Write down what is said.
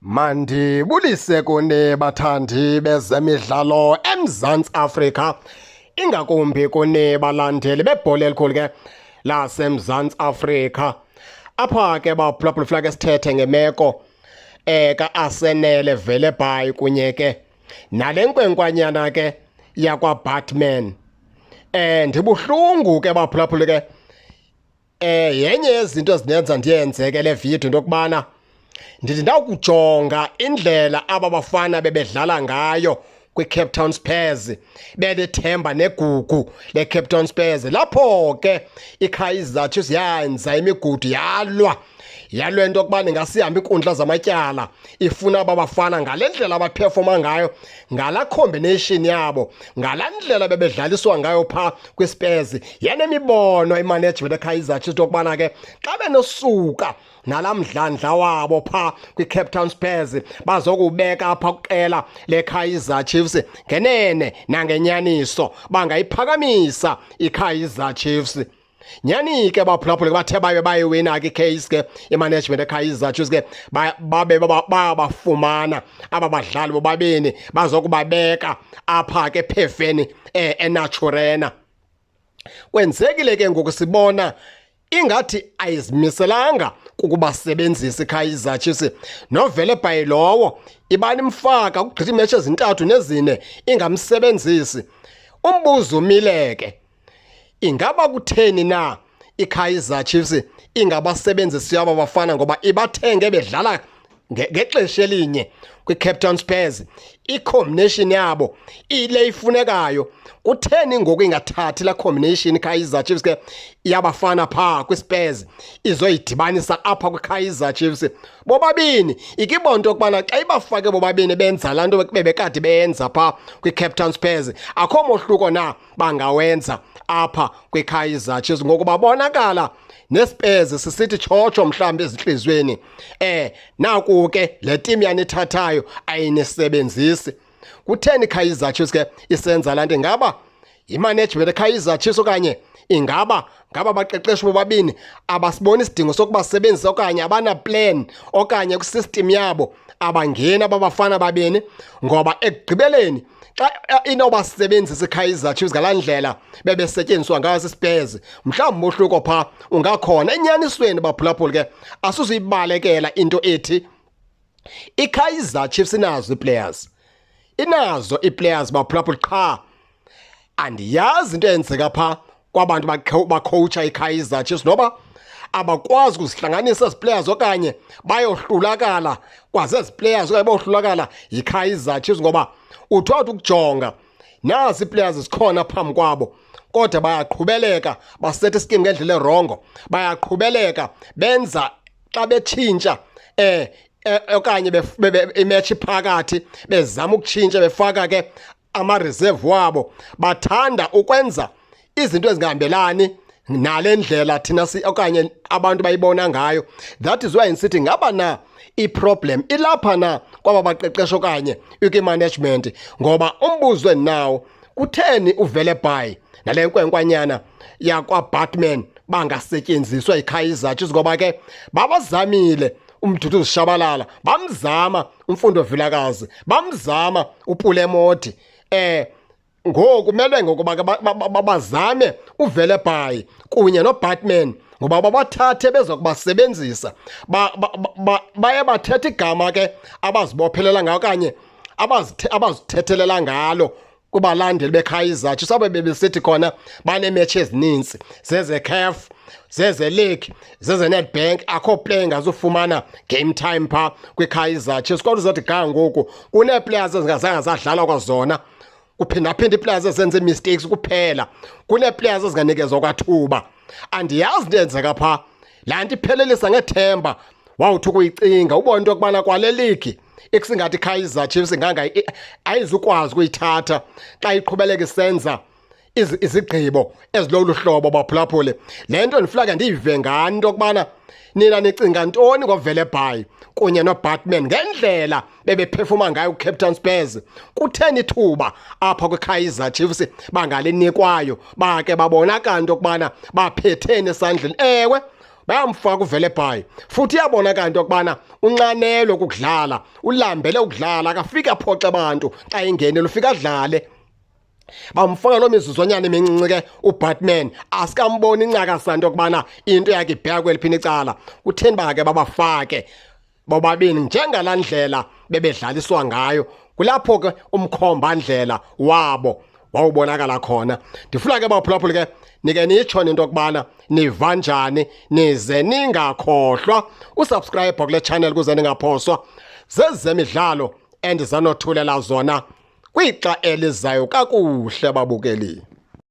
Mandibulise kuni bathandi bezemidlalo eMzantsi Afrika, ingakumbi kuni balandeli bebhola elikhulu ke laseMzantsi Afrika. Apha ke baphulaphula funeka ke sithethe ngemeko ka-Asenele Velebayi kunye ke nale nkwenkwanyana ke yakwaBatman. Ndibuhlungu ke baphulaphula ke yenye yezinto ezindenza ndiyenze ke le video into yokubana ndithi ndawukujonga indlela aba bafana bebedlala ngayo kwiCape Town Spurs, belithemba negugu leCape Town Spurs. Lapho ke iKaizer Chiefs yenza imigudu, yalwa yalwa into yokubana ingasihamba iinkundla zamatyala, ifuna aba bafana ngale ndlela abaphefoma ngayo, ngala combination yabo, ngala ndlela bebedlaliswa ngayo phaa kwiSpurs. Yanemibono imanagement eKaizer Chiefs into yokubana ke xa benosuka nalaa mdlandla wabo phaa kwiCape Town Spurs bazokubeka apha kuqela leKaizer Chiefs, ngenene nangenyaniso bangayiphakamisa iKaizer Chiefs. Nyani ke baphulaphula, bathe baye bayiwina ke icase ke imanagement eKaizer Chiefs ke, babe babafumana aba badlali bobabini bazokubabeka apha ke phefeni eNaturena. Kwenzekile ke ngoku sibona ingathi ayizimiselanga kukubasebenzisa iKaizer Chiefs, noVelebayi lowo ibani mfaka kugqitha iimetshi ezintathu nezine ingamsebenzisi. Umbuzo umile ke, ingaba kutheni na iKaizer Chiefs ingabasebenzisi aba bafana, ngoba ibathenge bedlala ngexesha elinye kwiCape Town Spurs, i-combination yabo ile ifunekayo? Kutheni ngoku ingathathi la combination iKaizer Chiefs ke yabafana phaa kwiSpurs izoyidibanisa apha kwiKaizer Chiefs bobabini, ikibona into yokubana xa ibafake bobabini benza laa nto bebekade beyenza phaa kwiCape Town Spurs, akho mohluko na bangawenza apha kwiKaizer Chiefs? Ngoku babonakala neSpurs sisithi tshotsho mhlawumbi ezintliziyweni, naku ke le team yanithathayo ayinisebenzisi. Kutheni iKaizer Chiefs ke isenza laa nto? Ingaba yimanagement eKaizer Chiefs okanye ingaba ngaba baqeqeshi bobabini abasiboni isidingo sokubasebenzisa, okanye abana-plan, okanye kwisystem yabo abangeni aba bafana babini? Ngoba ekugqibeleni xa inobasebenzisa iKaizer Chiefs ngalaa ndlela bebesetyenziswa ngayo siSpurs, mhlawumbi umohluko phaa ungakhona. Enyanisweni baphulaphula ke, asuzuyibalekela into ethi iKaizer Chiefs inazo ii-players, inazo ii-players baphulaphula, qha andiyazi into eyenzeka phaa kwabantu bakhowutsha iKaizer Chiefs, noba abakwazi ukuzihlanganisa ezi players okanye bayohlulakala kwazezi players okanye bohlulakala yiKaizer Chiefs. Ngoba uthi wathi ukujonga, nazi ii-players zikhona phambi kwabo, kodwa bayaqhubeleka basetha ischeme ngendlela erongo, bayaqhubeleka benza xa betshintsha okanye imatch phakathi bezama ukutshintsha befaka ke ama-reserve wabo, bathanda ukwenza izinto ezingahambelani nale ndlela thina si okanye abantu bayibona ngayo. That is why ngisithi ngaba na i-problem ilapha na kwaba baqeqesho okanye ikwi-management? Ngoba umbuzo endinawo, kutheni uVelebayi nale nkwenkwanyana yakwaBatman bangasetyenziswa yiKaizer Chiefs? Ngoba ke babazamile uMduduzi Shabalala, bamzama uMfundo Vilakazi, bamzama uPule Mmodi, ngoku kumele ngokuba ke bazame uVelebayi kunye noBatman, ngoba babathathe beza kubasebenzisa. Baye bathetha igama ke abazibophelela ngayo okanye abazithethelela ngalo kubalandeli beKaizer Chiefs, abe bebesithi khona baneemetshi ezininzi zeze-CAF, zeze-league, zeze-Nedbank, akho player ngazufumana game time phaa kwiKaizer Chiefs. Kodwa uzothi ga ngoku kunee-players ezingazange zadlala kwazona, kuphindaphinda ii-players ezenze ii-mistakes kuphela, kunee-players ezinganikezwa kwathuba. Andiyazi into eyenzeka phaa. Laa nto iphelelisa ngethemba wawuthi ukuyicinga, ubone into yokubana kwale league ekusingathi iKaizer Chiefs ayizukwazi ukuyithatha xa iqhubeleka isenza izigqibo ezilolu hlobo. Baphulaphule, le nto ndifuna ke ndiyive ngani into yokubana nina nicinga ntoni ngoVelebayi kunye noBatman, ngendlela bebephefuma ngayo kwiCape Town Spurs. Kutheni ithuba apha kwiKaizer Chiefs bangalinikwayo, bake babonakala into yokubana baphetheni esandleni? Ewe. Bayamfaka uVelebayi, futhi iyabonakala into yokubana unxanelwe kukudlala, ulambele ukudlala, akafiki aphoxe abantu xa engenile, ufika adlale. Bamfaka loo mizuzwanyana emincinci ke uBatman, asikamboni incakasa into yokubana into yakhe ibheka kweliphini icala. Kutheni ba ke babafake bobabini njengalaa ndlela bebedlaliswa ngayo? Kulapho ke umkhombandlela wabo wawubonakala khona. Ndifuna ke baphulaphuli ke nike nitsho into yokubana niva njani, nize ningakhohlwa usubscribe kule channel kuze ningaphoswa zezemidlalo endizanothulela zona kwixa elizayo. Kakuhle babukeli.